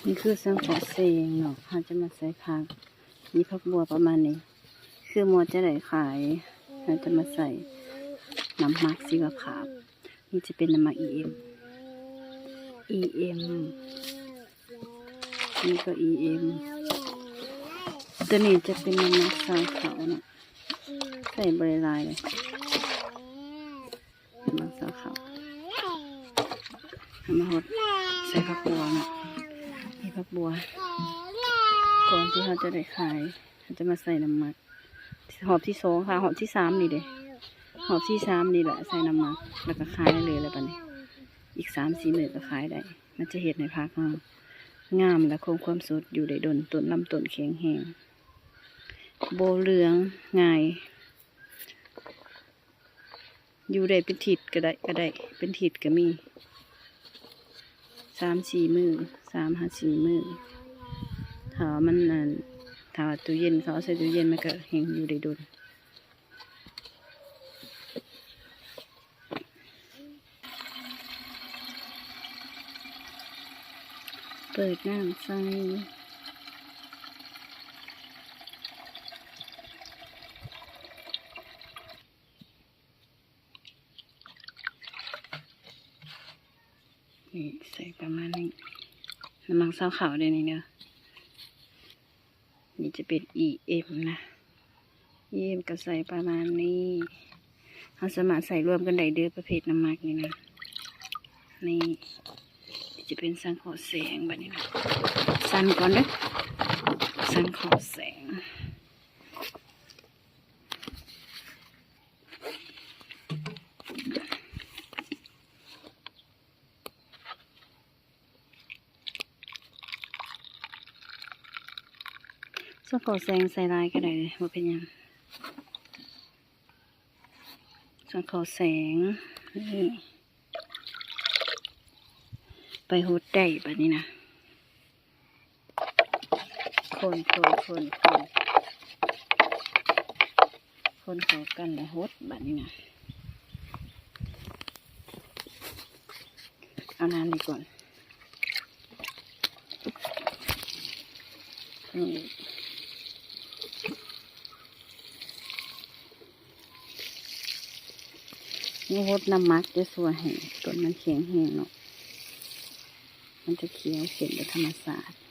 ນີ້ຄືສັງເຄາະແສງເນາະ ເຮົາຈະມາໃສ່ຜັກ ມີຜັກບົ່ວປະມານນີ້ ຄືໝົດຈະໄດ້ຂາຍ ເຮົາຈະມາໃສ່ນ້ຳໝັກຊີວະພາບ ນີ້ຈະເປັນນ້ຳໝັກອີເອັມ ອີເອັມ ນີ້ກໍອີເອັມ ຕົວນີ້ຈະເປັນນ້ຳໝັກຊາວເຂົ້າເນາະ ໃສ່ບໍ່ໄດ້ຫຼາຍເລີຍ. ກຳລັງຊາວເຂົ້າ ເອົາມາຫົດໃສ່ຜັກບົ່ວເນາະ ນີ້ຜັກບົ່ວ ກ່ອນທີ່ເຮົາຈະໄດ້ຂາຍ ເຮົາຈະມາໃສ່ນ້ຳໝັກ ຮອບທີສອງ ຖ້າຮອບທີສາມນີ້ເດ້ ຮອບທີສາມນີ້ແຫຼະ ໃສ່ນ້ຳໝັກ ແລ້ວກໍຂາຍໄດ້ເລີຍແຫຼະ ບາດນີ້ ອີກສາມສີ່ມື້ກໍຂາຍໄດ້ ມັນຈະເຮັດໃຫ້ຜັກເຮົາງາມ ແລະ ຄົງຄວາມສົດ ຢູ່ໄດ້ດົນ ຕົ້ນລຳຕົ້ນແຂງແຮງ ບໍ່ເຫຼືອງງ່າຍ. ຢູ່ໄດ້ເປັນທິດກໍໄດ້ ກໍໄດ້ ເປັນທິດກໍມີ ສາມສີ່ມື້ ສາມຫາສີ່ມື້ ຖ້າວ່າມັນ ອັນ ຖ້າວ່າຕູ້ເຢັນ ເຂົາເອົາໃສ່ຕູ້ເຢັນ ມັນກໍແຮ່ງຢູ່ໄດ້ດົນ. ເປີດນ້ຳໃສ່. ນີ້ ໃສ່ປະມານນີ້ ນ້ຳມັນຊາວເຂົ້າເດ້ນີ້ເດີ ນີ້ຈະເປັນອີເອັມນະ ອີເອັມກໍໃສ່ປະມານນີ້ ເຮົາສາມາດໃສ່ລວມກັນໄດ້ເດີ ປະເພດນ້ຳໝັກນີ້ນະ ນີ້ຈະເປັນສັງເຄາະແສງ ບາດນີ້ນະ ສັ່ນກ່ອນເດີ ສັງເຄາະແສງ. ສັງເຄາະແສງໃສ່ຫຼາຍກໍໄດ້ ບໍ່ເປັນຫຍັງ ສັງເຄາະແສງ ນີ້ ໄປຫົດໄດ້ ບາດນີ້ນະ. ຄົນ ຄົນ ຄົນ ຄົນ ຄົນເຂົ້າກັນແລ້ວຫົດ ບາດນີ້ນະ ເອົານ້ຳນີ້ກ່ອນ ນີ້ ນີ້ຫົດນ້ຳໝັກຈະຊ່ວຍໃຫ້ຕົ້ນມັນແຂງແຮງເນາະ ມັນຈະຂຽວຂຶ້ນໂດຍທຳມະຊາດ.